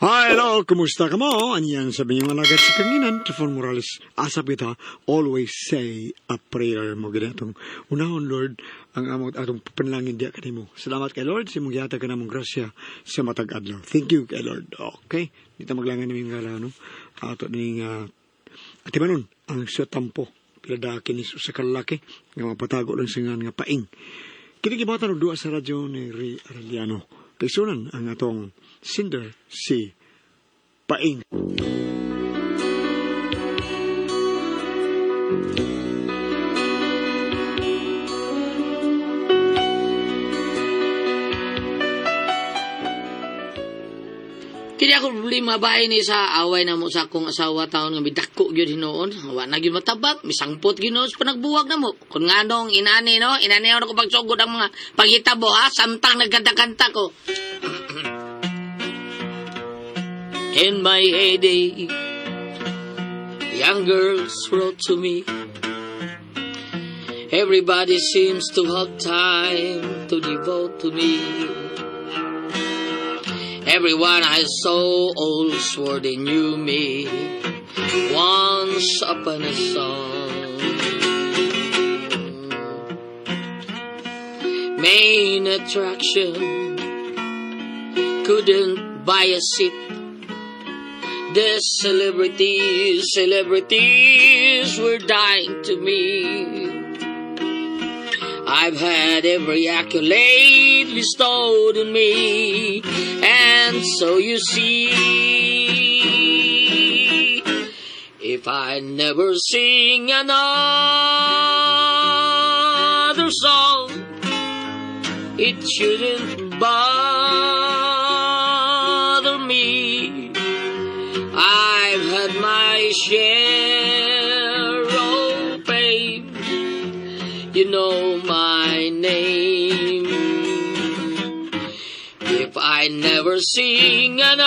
Hi, hello, kumusta ka mo? Anyan sa inyong alagad si Kanginan, Trifon Morales. Asap kita, always say a prayer mo ginatong. Unahon, Lord, ang among atong panalangin diya kanimo. Salamat kay Lord, sa imong gihatag ka namong grasya sa matag adlaw. Thank you kay Lord. Okay, dito maglangan namin nga no? Ato ning atimanon ang sa tampo. Pila kini sa kalaki nga mapatago lang sa nga paing. Kini gibatan og duha sa radyo ni Ray Arellano. Kaysunan ang atong sinder si Paing. Kini ako problema ba ni sa away na mo sa akong asawa taon nga midako gyud hinuon. Wa na gyud matabang, misangpot gyud noon sa panagbuwag na mo. Kun nganong inani no, inani ako pagsugod ang mga panghitabo ha, samtang nagkanta-kanta ko. In my heyday, young girls wrote to me. Everybody seems to have time to devote to me. Everyone I saw all swore they knew me. Once upon a song. Main attraction couldn't buy a seat. The celebrities were dying to me. I've had every accolade bestowed on me, and so you see, if I never sing another song, it shouldn't bother me. I've had my share of pain. You know my name. If I never sing another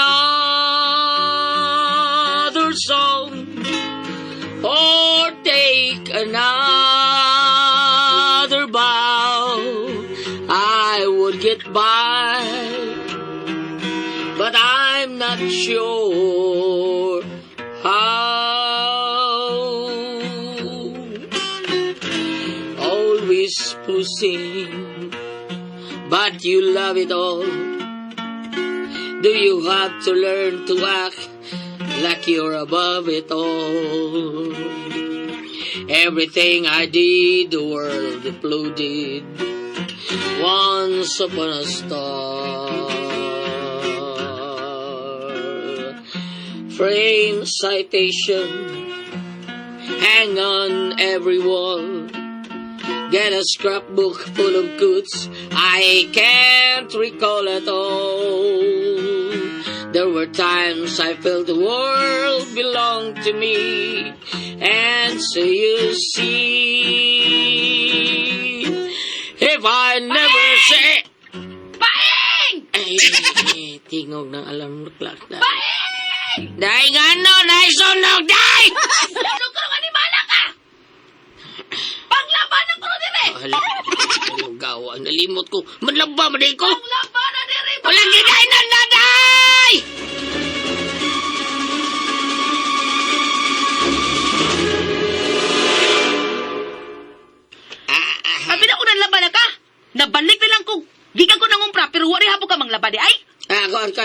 song or take another bow, I would get by, but I'm not sure how. Always pushing, but you love it all. Do you have to learn to act like you're above it all? Everything I did, the world applauded. Once upon a star. Frame citation, hang on every wall. Get a scrapbook full of goods I can't recall at all. There were times I felt the world belonged to me, and so you see, if I never say Paing! Ay, tingog ng alarm clock na. Paing! Day ngano, day sunog, day! Ano ka nga ni Mala ka? Panglaban ang kuno dire! Hala, gawa, nalimot ko. Manlaba, man ko. Panglaban na dire! Walang giday na naday! Abi na ko nanlaban na ka! Nabalik na lang ko. Gikan ko nangumpra pero wari hapon ka manglaba di ay. Ah, kuan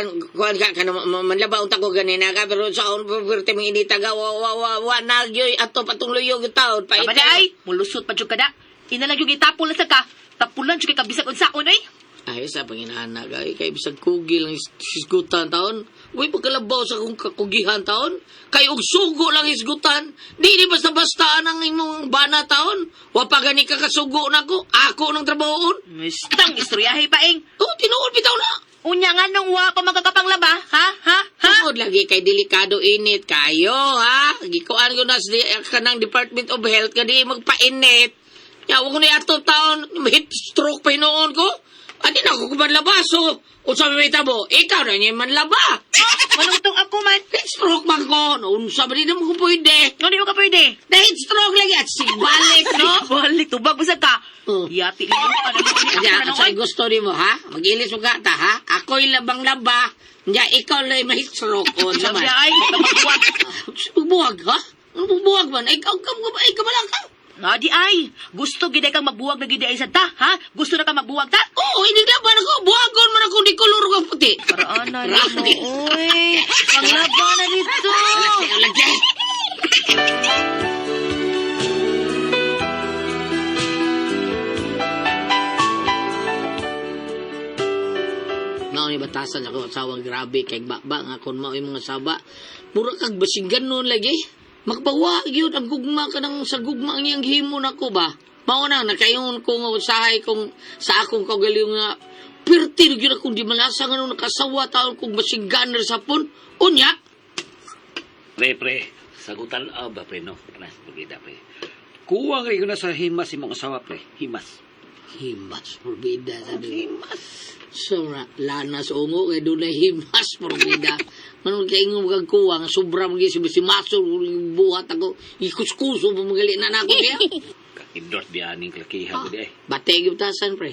ka kan manlaba unta ko ganina ka pero sa on perti mong inita ga wa wa wa wa nagyoy ato patong luyog taon pa Aba di ay, mulusot pa jud ka da. Ina lang yung itapol na sa ka. Tapulan jud kay kabisag unsaon oy. Ay, sa panginahana ka, kay bisag kugil ang isgutan taon. Uy, pagkalabaw sa akong kakugihan taon. Kay og sugo lang isgutan. Di di basta-basta ang imong bana taon. Wa pa gani ka kasugo nako. Ako nang trabahoon. Mistang istoryahe paing. Oh, tinuod bitaw na. Unya nga nung wa pa magkakapanglaba, ha? Ha? Ha? Tungod lagi kay delikado init kayo, ha? Gikuan ko na sa kanang Department of Health ka di magpainit. Ya, wag ko na ato taon, heat stroke pa hinuon ko. Adi na ako kumanlaba, so, unsa may tabo, ikaw na niya manlaba. Manungtong ako man. Heat stroke man. Tabang ko. Unsa ba di mo ko pwede? Ano di mo ka pwede? Dahil stroke lagi at sigbalik, no? Balik, tubag mo sa ka. Oh. Yati lang ka na Kaya, sa gusto ni mo, ha? Mag-ilis mo ka ta, ha? Ako'y labang-laba. Nya, ikaw lang may stroke. O, Sabi naman. ay, magbuwag. Buwag, ha? Ano buwag man? Ay, ikaw, ikaw, ay, kamala ka. Ah, di ay. Gusto gid ay kang magbuwag na gid ay sa ta, ha? Gusto na kang magbuwag ta? Oo, hindi laban ako. Buwagon man ako, di kolor ka puti. Paraan na mo, oy. Panglaban na dito. Lagi, lagi. Mao ni batasan ako asawa grabe kay baba nga kon mao yung mga saba. Mura kag basing ganon lagi. Magbawa gyud ang gugma ka ng sa gugma ang iyang himo nako ba. Mao na nakaingon ko nga usahay kung sa akong kaugalingon nga pirti gyud akong di malasa nga nung nakasawa taon kong basing ganer sa pon. Unya, Pre, pre, sagutan ba, pre, no? Nas, pagkita, pre. Kuwang rin ko na sa himas imong asawa, pre. Himas. Himas porbida sabi. Himas. Sobra lana sa ungo kay dunay himas porbida. Manong kay ingon kag kuwang sobra man gyud si maso buhat ako ikuskuso pa magali na nako siya. Kakindot di aning klakiha ko di eh. Bate gyud batasan pre.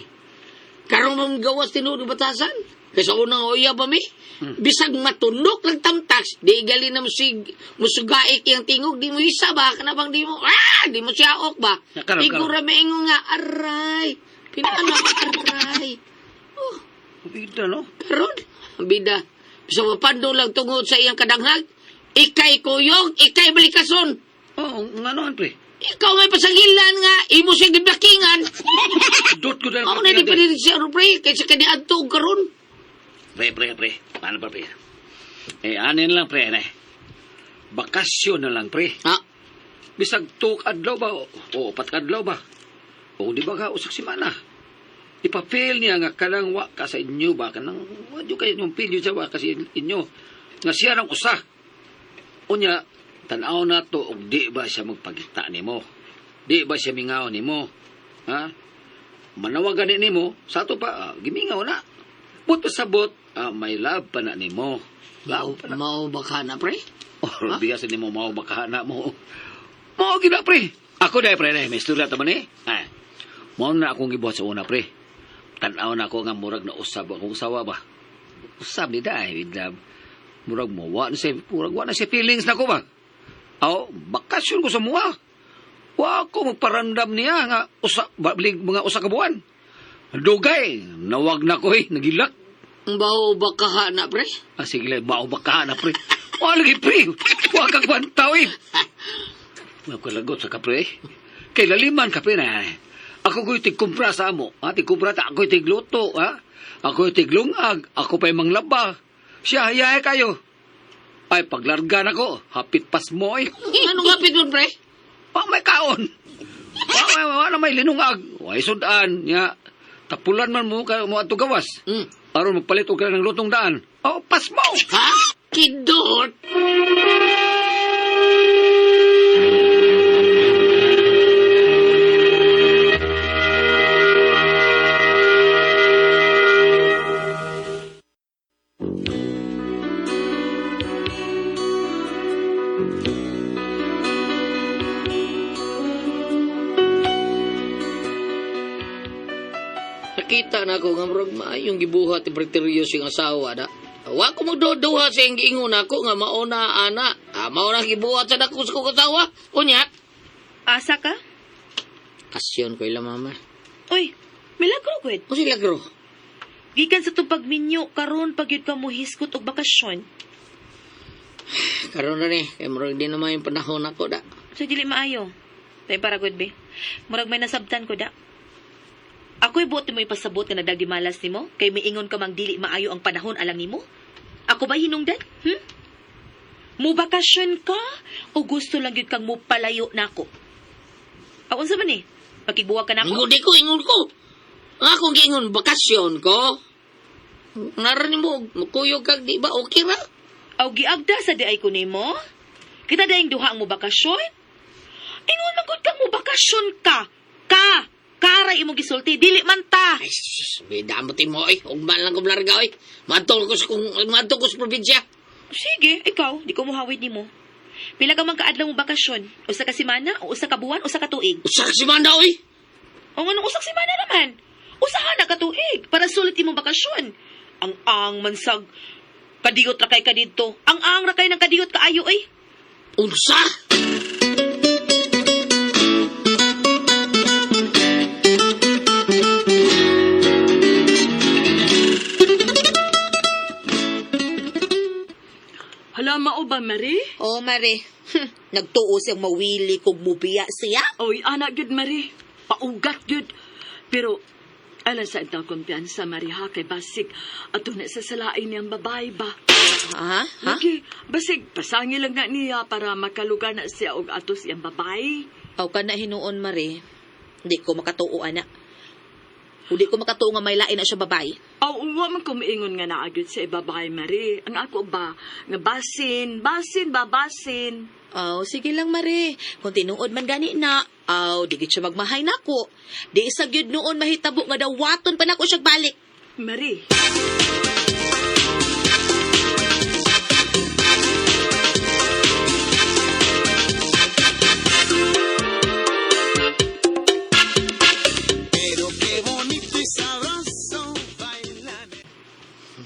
Karon mong gawas tinuod og batasan. Kay sa unang uya pa mi. Bisag matunok lang tamtax, di gali na musig musugaik yang tingog, di mo isa ba kana bang di mo ah, di mo siyaok ba. Ya, karon, Di ko karon. ra maingon nga aray. Pinaano aray. Oh, Pagkita, no? karon bida. Bisa mapando lang tungod sa iyang kadanghag. Ikay kuyog, ikay balikason. Oo, nga naman, pre. Ikaw may pasangilan nga, imo siyang gibakingan. Dot ko dahil Ako na di pa rin siya, pre, kaysa kaniadto og karon. Pre, pre, pre. Paano ba, pre? Eh, anin lang, pre, ne? Bakasyon na lang, pre. Ha? Bisag tuk adlaw ba o upat ka adlaw ba? O di ba ka usak simana? Ipapil niya nga kanang wa ka sa inyo ba kanang wa jud kayo inyong pil sa wa kasi inyo nga siya rang usa. Unya tan-aw na to og di ba siya magpagita nimo? Di ba siya mingaw nimo? Ha? Manawagan ni nimo sa ato pa gimingaw na. But pasabot may love pa na nimo. Mao, Love pa na. mao baka na, pre? Oh, biya sa nimo mao makahana mo. Mao gina pre. Ako dai pre, may istorya ta man eh. Ay. Mao na akong gibuhat sa una pre. Tan-aw na ako nga murag na usab akong usawa ba. Usab ni dai with love. Murag mo wa na siya, murag wa na siya feelings nako ba. Aw, bakasyon ko sa mua. Wa ako magparandam niya nga usa balik mga usa ka buwan. Dugay, nawag na ko eh, nagilak. Mao baka na, pre? Ah, sige lang, mao baka na, pre. Wa lagi, pre. Wa kang bantaw, eh. Wa ka lagot sa ka, pre. Kay laliman ka, pre, na. Ako ko'y tigkumpra sa amo. Ha? Tigkumpra ta. Ako'y tigluto, ha? Ako'y tiglungag. Ako pa'y manglaba. Siya, hayahe kayo. Ay, paglarga na ko. Hapit pas mo, eh. Anong hapit mo, pre? Wa may kaon. Wa may, wa na may linungag. Wa sudan. Ya. Tapulan man mo kayo mo ato gawas. Aron magpalit og ka ng lutong daan. Oh, pas mo. Ha? Kidot? Nakita na ako nga murag maayong gibuhat ni Preterius yung asawa na. Wa ko magduduha sa iyang giingon ako nga mauna ana. Ah, mauna gibuhat sa dako sa kong asawa. Unya. Asa ka? Kasyon ko ila mama. Uy, milagro gud. O sila gro. Gikan sa tong pagminyo karon pag yun ka mo hiskot og bakasyon. Karon na ni, kay murag di naman yung panahon ako da. So dili maayo. Tay para gud be. Murag may nasabtan ko da. Ako'y buot mo ipasabot nga nadagdimalas nimo kay miingon ka mang dili maayo ang panahon alang nimo. Ako ba hinungdan? Mo bakasyon ka o gusto lang gyud kang mo palayo nako? Aw unsa man ni? Pakigbuwag ka nako? Ingon di ko, ingon ko. Ang akong giingon, bakasyon ko. Naran mo, mukuyog kag di ba, okay ra? Aw giagda sa diay ko nimo? Kita daing duha ang mo bakasyon? Ingon man gud kang mo bakasyon ka. Ka. Kara imong gisulti dili man ta. Ay, sus, bida mo timo, oy. Ugma lang ko blarga, oy. Matol ko sa, kung, matol ko sa probinsya. Sige, ikaw, di ko muhawid nimo. Pila ka man kaadlaw mo bakasyon? Usa ka semana, o usa ka buwan, usa ka tuig? Usa ka semana oy. O nganong usa ka semana naman? Usaha na ka tuig para sulit imong bakasyon. Ang ang mansag kadiyot ra kay ka didto. Ang ang ra kay ng kadiyot kaayo oy. Unsa? Hala, mao ba, Marie? Oh, Mare. Nagtuo siyang mawili kog mubiya siya. Oy, anak gyud, Marie. Paugat gyud. Pero, ala sa ito kumpiyansa, Marie, ha? Kay basig, ato na sa salain niyang babae ba? Ha? Ha? Lagi, basig, pasangi lang na niya para makalugar na siya og ato siyang babae. Aw ka na hinuon, Mare. Hindi ko makatuo, ana. Hindi ko makatuo nga may lain na siya babae. Aw, uwa man kumiingon nga naagid sa ibabae, Marie. Ang ako ba, nga basin, basin ba, basin. Aw, sige lang, Mare. Kung tinuod man gani na, aw, di gid siya magmahay nako. Di isa gyud noon mahitabo nga dawaton pa nako siya balik. Marie.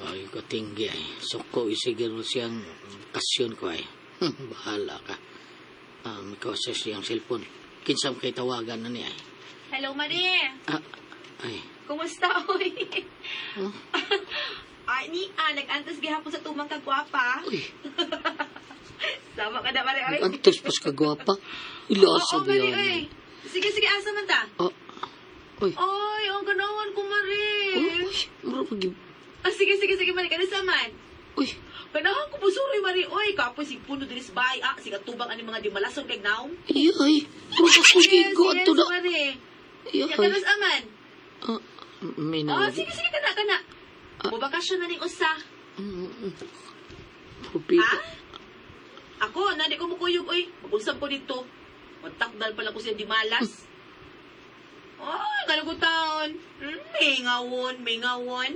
Ay, katinggi ay. Suko isiguro siyang kasyon ko ay. Bahala ka. Ikaw sa siyang cellphone. Kinsam kay tawagan na niya ay. Hello, Mare. Ah, ay. Kumusta, oy? Huh? Ay, ni, ah, nag-antos gihapon sa tumang kagwapa. Uy, Sama ka na, Mare, oy. antos pas kagwapa. Ilasa Oo, Mare, ba yan? oy. Sige, sige, asa man ta? Ah, uy. Oy, ang ganawan ko, Mare. Uy, mura pag... Ah, sige, sige, sige, Mare. Kanisa man. Uy, Ganahan ko busuroy, Mare. Oy, kapoy, sig puno dinis bay. Ah, sige, tubang ani mga dimalason kay naong. ay, ay. Mura ko gigo Yes, ato na. Mare. Ay, Ya, ay. kanus aman. Ah, may Oh, na. sige, sige, kana, kana. Ah. Mubakasyon na ning usa. Pupito. Ha? Ako, nani ko mukuyog, oy. Mag-usap ko dito. Magtakdal pala ko siya dimalas. Ay, kalagutan. Mingawon, mingawon.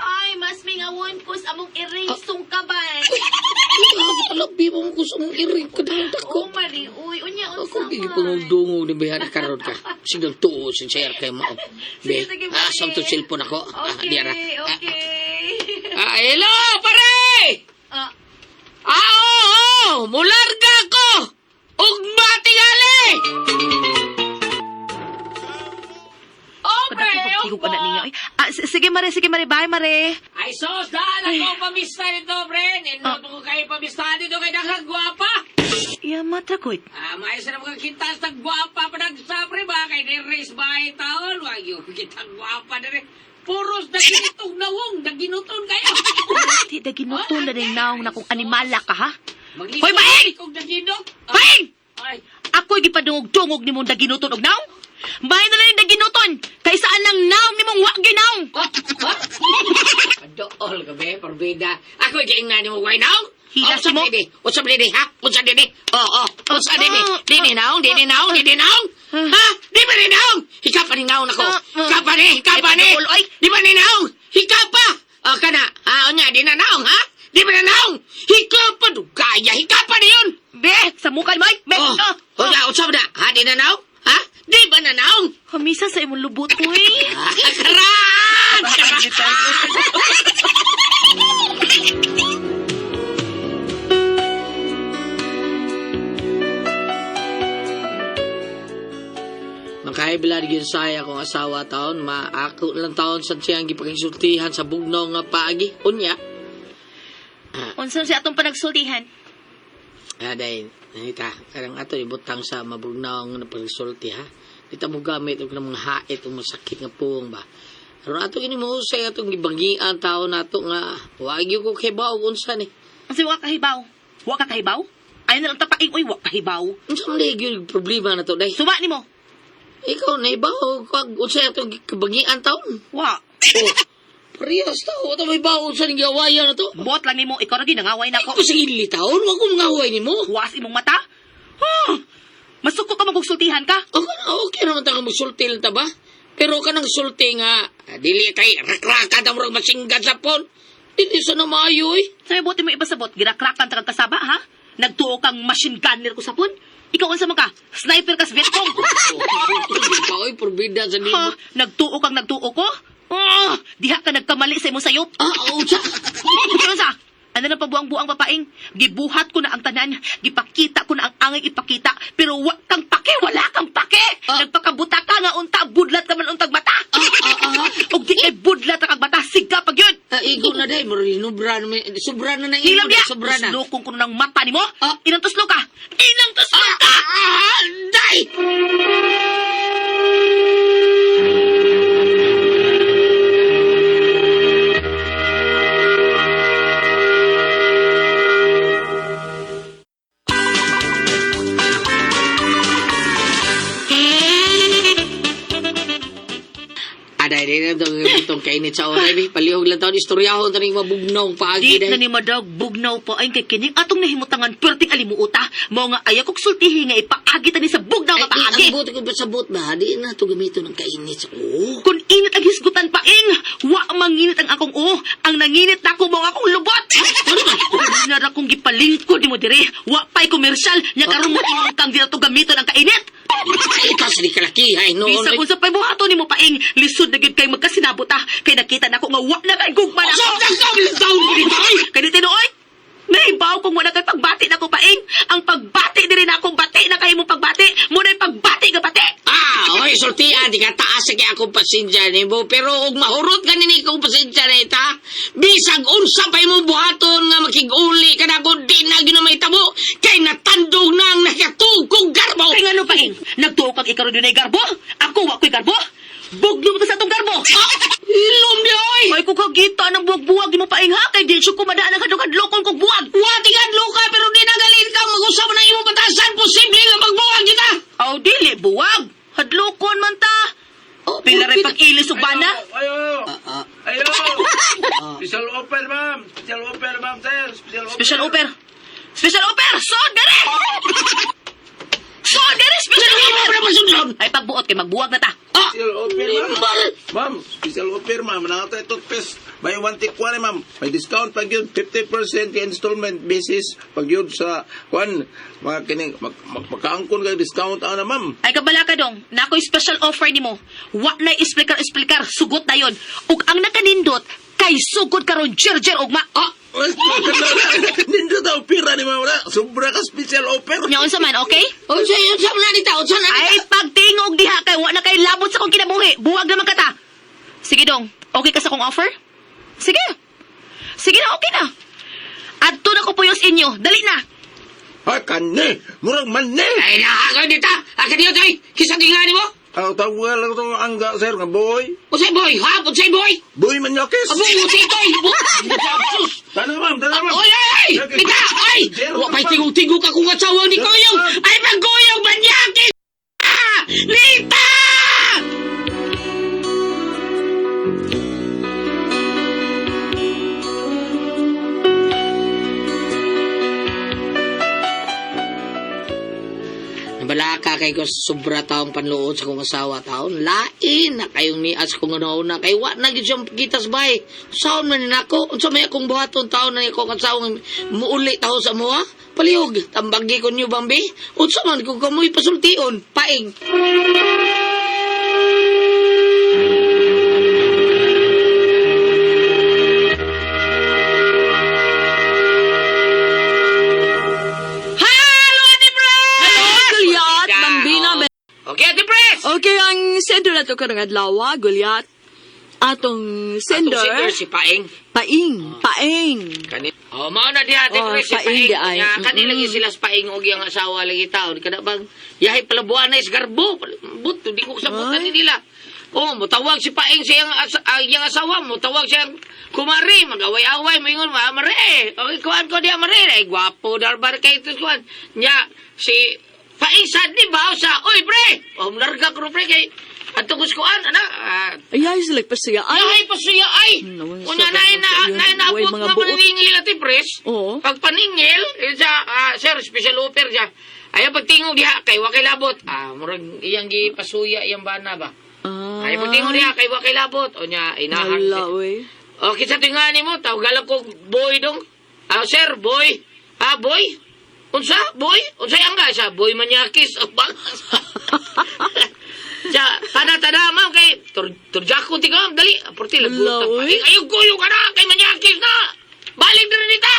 Ay, mas mingawon ko sa among iring sungkaban. Ay, alabi mo ko sa mong iring ko dahil Oh, ko. Mari, uy, unya, unsa Ako man. gigi pangdungog ni Bayana karon ka. Sigang tuo sincere kay mao. Sige, sige, Ah, Mari. sa to cellphone ako. Ah, Okay, diara. okay. Ah, hello, pare! Ah, Ah, oo, oo, mularga ko. Ugma tingali. Kada ko pagtigog anak niya. Ay, ah, sige, Mare, sige, Mare. Bye, Mare. Ay, sos, daan ako pamista nito, pre. Nindot ko kayo pamista dito kay daghang gwapa. Ya, mata ko. Ah, maayos na mga kita sa gwapa pa nagsabre ba? Kay di race ba ay taon? Wag yung kita gwapa na rin. Puros na ginitong nawong, naginuton kayo. Di, daginuton na rin naong na kung animala ka, ha? Maglito Hoy, baing! kong naginok. Baing! Ay, Ako'y gipadungog-dungog ni mong daginuton og naong. Bahay na lang yung daginuton. Kay saan lang naong ni mong wag naong. ha? Padool ka be, porbida. Ako'y giingnan ni mo, way naong? Hila Unsa mo. dini? Unsa dini, ha? Unsa dini? Oo, oh, unsa dini? Dini naong, dini naong, dini naong? Ha? Di ba ni naong? Hika pa ni naong ako. Hika pa ni, hika pa ni. Ay, padool, oy. Di ba ni naong? Hika pa. O kana, ha, unya, di na naong, ha? Di ba na naong? Hika pa, dugaya, hika pa ni yun. Be, sa mukha mo, ay. Be, Oh, ah, oh, ya, unsa ba na? Ha, di na naong? Ha? Di ba na naong? Hamisa sa imong lubot ko, eh. Ah, Karan! Karan! Makaibilad gyud saya akong asawa taon, maako lang taon sa siyang gipakisultihan sa bugnaw nga paagi. Unya. Unsa siya atong panagsultihan? Ah, dahil, nanita, karang ato ibutang sa mabugnaw nga napagsulti ha. Di ta mo gamit og mga hait o masakit nga puong ba. Aron ato kini mo usay atong gibangian tao nato nga wa gyud ko kibaw unsa ni. Unsa wa kahibaw? Wa ka kahibaw? Ay na lang tapaing, oy, wa kahibaw. Unsa man diay gyud problema na to day? Suba nimo. Ikaw na ibaw kag unsa atong gibangian taon. Wa. Oh, parehas tao ato may baw unsa ning giawayan na to. Buot lang nimo, ikaw ra ginangaway nako. Ako sa gili taon, wa ko mangaway nimo. Huwas imong mata? Huh! Masuko ka magugsultihan ka? Okay, okay naman ta nga magsulti lang ta ba? Pero kanang sulti nga, ah, dili kay rakraka ta murag masinggad sa phone. Dili sa na maayo eh. Sabi buti mo ipasabot, girakrakan ta kag kasaba, ha? Nagtuo kang machine gunner ko sapon. Ikaw unsa man ka? Sniper ka sa Vietcong. Di ka, oy, porbida sa nimo. Ha? Nagtuo kang nagtuo ko? Oh, diha ka nagkamali sa imong sayop. Ah, unsa? Ano sa? Ano na pabuang-buang papaing? Gibuhat ko na ang tanan, gipakita ko na ang angay ipakita, pero wa kang pake, wala kang pake. Ah. Nagpakabuta ka nga unta, budlat ka man untag mata. Ah, ah, ah. Ug di kay budlat ang kag mata, siga pag yun. Ah, igo na day, marinubra na may, sobra na na imo, Hilam day, niya! sobra na. Tuslokong ko ng mata nimo. Ah. Inang tuslo ka! Inang tuslo ka! Ah, day! Aday, day na itong itong kainit sa oray. Palihog lang taon, istoryahon taning mabugnaw paagi Di day. na ni madag bugnaw pa ay kay kining atong nahimutangan perting alimuota. Mao nga ayaw kog sultihi nga ipaagi tani sa bugnaw Ay, nga paagi. ang buti ko ba sa bot ba? Di na ito gamiton ng kainit sa oo. Kung init ang hisgutan paing, wa manginit ang akong oo. Ang nanginit na ako mao ang akong lubot. Ano ba? Nara kong gipalingkod nimo dire, wa pa'y komersyal nya karon mo ingon kang di na to gamiton ang kainit. Ay, ikaw sa di kalaki, ay, noon. Bisag unsa pa'y buhaton nimo paing, lisod na gyud kay magkasinabot ah. Kay nakita nako nga wa na kay gugma na Sa ako. taon ko dito, ay! Kay di tinuoy. Nahibaw kung wala kay pagbati nako paing. Ang pagbati diri na akong bati na kay imong pagbati. Mo na'y pagbati nga bati. Ah, oy, sultian, di ka taas sa kaya akong pasensya nimo. Pero og mahurot ka nini akong pasensya na ita, bisag unsa pa imong buhaton nga makig-uli ka na ko, di na ginamay tabo, kay natandog na ang nakatug kong garbo. Kay ngano paing? Nagtuo kang ikaw dunay garbo? Ako wa ko'y garbo. Bugno mo ta sa atong garbo. Ah, ilom di, oy! Ay ko kagita ng buwag-buwag di mo paing ha kay di siya kumadaan ang hadlok-hadlokon kog buwag. Wati ka, luka, pero di na galin ka, mag-usap na imong batasan, posible nga magbuwag kita. Aw dili buwag. Hadlokon man ta. Oh, Pila rin pag-ilis ug bana. Ayo! Ah, ah. Ayo! Special offer, ma'am! Special offer, ma'am, sir! Special offer! Special offer. Special offer. Sold dere. Sold dere special offer. Pero masunod. Ay pagbuot kay magbuwag na ta. Ah, Special offer, ma'am! Limbal! Ma'am, special offer, ma'am. Nakatay toothpaste. Buy one, take one, eh, ma'am. May discount pag yun. 50% installment basis pag yun sa kwan. Mga kining, magkaangkon kayo discount, ana, ma'am. Ay kabala ka dong, na ako'y special offer nimo. Wa na isplikar-isplikar, sugot na yon. Ug ang nakanindot, kay sugod karon jer-jer ugma. Ah, Nindo daw pira ni ma'am. Wala. Sobra ka special offer. Nya unsa man, okay? unsa unsa man na dita, unsa na dita? Ay pagtingog diha kay wa na kay labot sa akong kinabuhi. Buwag naman kata. Sige dong, okay ka sa akong offer? Sige. Sige na, okay na. Adto na ko puyos inyo. Dali na. Ha, kani! Murag man ni! Ay, nahagaw dita. Akin niyo, toy. Kisa tinga ni mo? Ang tawag lang itong angga, sir, nga boy. Unsay boy, ha? Unsay boy? Boy manyokis! Abo, unsay toy? Sus! Tana, ma'am! Tana, ma'am! Oy, ay, ay! Dita, ay! Wa pa'y tingog-tingog akong asawa ni Koyong! Ay, maggoyong manyaki! Ah! Lita! Nabalaka kay ko sobra taong panluod sa kong asawa taon. Lain na kayong nias kong una kay wa na gyud siyang gitas bay. Saon man ni nako unsa may akong buhaton taon na akong asawa muuli taon sa moa. Palihog tambagi ko niyo bambi. Unsa man kung kamoy pasultion paing. Hello, Ate Pres! Hello, Gulyat, Bambina. Okay, Ate Pres! Okay, ang sender na to karong adlaw, Gulyat. Atong sender, Atong sender si Paing. Paing, Paing. Kani. Oh, mao na diha Ate Oh, Pres si Paing Paing. di ay. Nya, kani Mm-mm. lagi sila sa Paing og iyang asawa lagi taon kada bang yahay palabuan na is garbo. But di ko sabutan Ay. ni nila. Oh, mutawag si Paing sa iyang, iyang asawa, mutawag siyang kumari, mag-away-away, moingon, ma, mare. Okay, kuan ko diha, mare. Ay, gwapo, darbar kay ito, kuan. Nya, si Paing sad ni ba sa, oy, pre! Oh, larga ko, pre, kay, ato ko kuan, ana, ah, Ay, sila pa siya. Ay, ay, pa siya, ay! Naman, Una sa na, ganun na, kayo, na, naabot way mga nga buot. paningil ati, pres. Oo. Pag paningil, eh, siya, ah, sir, special offer siya. Ay, pagtingog diha, kay wa kay labot. Ah, murag iyang gipasuya iyang bana ba. Ah. Ay, pagtingog diha, kay wa kay labot. O niya, inahan. Hala, oy. O, kinsa tingani mo, tawagan ko boy dong. Ah, sir, boy. Ah, boy? Unsa, boy? Unsa ang ga siya? Boy manyakis. O, bangas. Siya, tada-tada, ma'am, kay turjako ti ka, ma'am, dali. Porti, lagot Wala, na. uy. Ay, ayaw kuyo ka na, kay manyakis na. Balik na rin ita.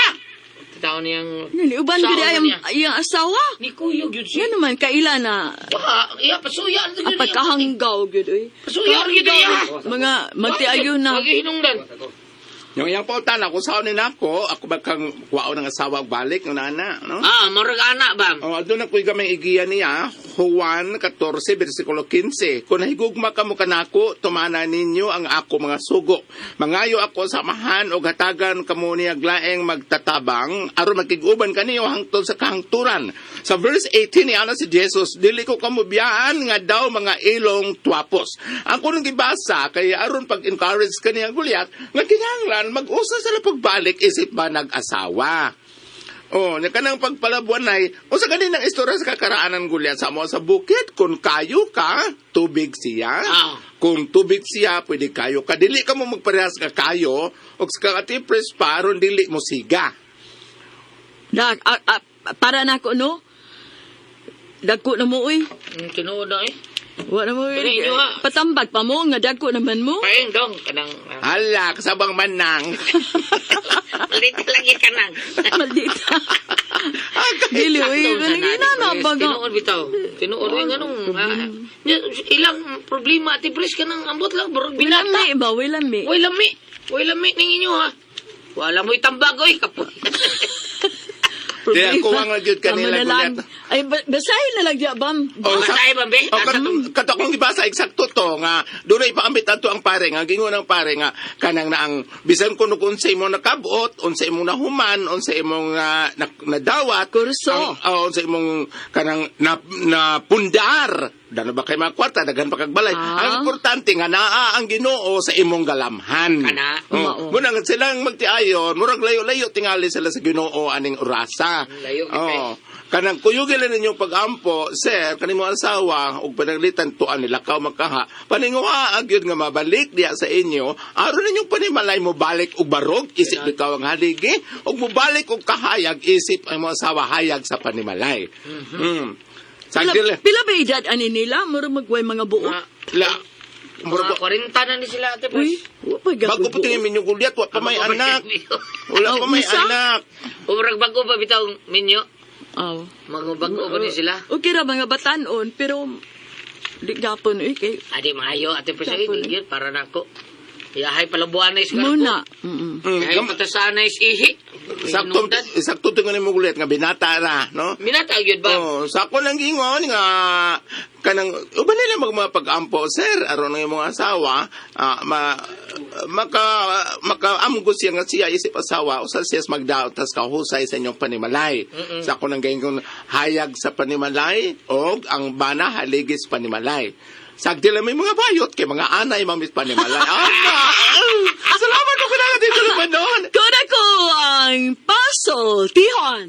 Tao niyang... Naliuban Saon gid na ay niya. iyang asawa. Ni kuyo gyud siya. Yan naman kaila na Wa, iya, pasuya. Ano ang pagkahanggaw gid oy. Pasuya, gyud iya. Mga magtiayo na. Magihinungdan. Yung iyang pautan ako sa ni nako, ako ba kang kuwaon ng asawa og balik ng nana, no? Ah, murag anak ba? Oh, aduna ko'y gamay igiya niya, Juan 14, versikulo 15. Kung nahigugma ka mo kanako, tumana ninyo ang ako mga sugo. Mangayo ako sa amahan o hatagan kamo niya glaeng magtatabang, aron makig-uban kaniyo hangtod sa kahangturan. Sa verse 18 niya na si Jesus, dili ko kamo biyaan nga daw mga ilong twapos. Ang kunong gibasa kay aron pag-encourage kaniya Goliath nga kinahanglan mag-usa sila pagbalik isip ba nag-asawa. Oh, nya kanang pagpalabuan ay usa gani nang istorya sa kakaraanan Goliath sa mo sa bukid kung kayo ka tubig siya. Ah. Kung tubig siya pwede kayo ka dili ka mo magparehas ka kayo og sa katipres pa aron dili mo siga. Da, para na ako no. Dagko na mo oy. Tinuod na eh. Wa na mo oy. Pero inyo, ah. Patambag pa mo nga dagko naman mo. Paing dong, kanang... Hala, kasabang manang. Maldita lagi kanang. Maldita. Dili oy, kanang ina na ba ga? Tinuod bitaw. Tinuod oy nganong ilang problema ati Pres kanang ambot lang barog binata. Lami ba, way lami. Way lami. Way lami ning inyo ha. Wala mo'y tambag oy kapoy. Di, ang kuwang na gyud Tama kanila, na lang. Goliath. Ay, basahin na lang diya, bam. Oh, Basahin ba, be? Oh, kato akong gibasa eksakto to nga dunay paambit ato ang pare nga gingon ang pare nga kanang na ang bisan kuno kung unsay imong nakabot, unsay imong nahuman, unsay imong nadawat, Kurso. ang, unsay imong kanang na, napundar. Dano ba kay mga kwarta daghan pa kag balay. Ah. Ang importante nga naa ang Ginoo sa imong galamhan. Kana. Oh, Mao. muna nga silang magtiayon, murag layo-layo tingali sila sa Ginoo aning orasa. Layo gid kay. Oh. Kanang kuyugin lang ninyong pag-ampo, sir, kanimo asawa, ug pananglitan tuan nila kaw makaha, paninguha gyud nga mabalik diya sa inyo, aron ninyong panimalay mo balik og barog, isip bitaw ang haligi, ug mobalik og kahayag, isip ang imong asawa hayag sa panimalay. Pila, Sagdil, pila ba edad ani nila? Murag magway mga buo. Mga la, mga murag 40 na ni sila ate Uy, Pres. wa pa bago pa tingin minyo Goliath, wa pa may anak. Wala pa may Unsa? anak. Umrag bago pa bitaw minyo. Aw. Mga bago pa ni sila. Okay ra mga batanon pero di gapon uy kay Adi maayo ate Pres ay Tapon. di gyud para nako. Yahay palabuan na is muna. Mm. Yahay patasan na is ihi. Sakto, Hinungdan. sakto tingon mo Goliath nga binata ra, no? Minata gyud ba? Oh, sa ako lang gingon nga kanang uban nila mag mga pag-ampo sir aron ang imong asawa ma maka makaamgo siya nga siya isip asawa usa siya magdaot tas kahusay sa inyong panimalay. Sa ako nang gingon hayag sa panimalay og ang bana haligis panimalay. Sagdi lang may mga bayot kay mga anay mamis panimalay. Ama! Salamat ko kailangan dito naman noon. Kuna ko ang puzzle, Tihon.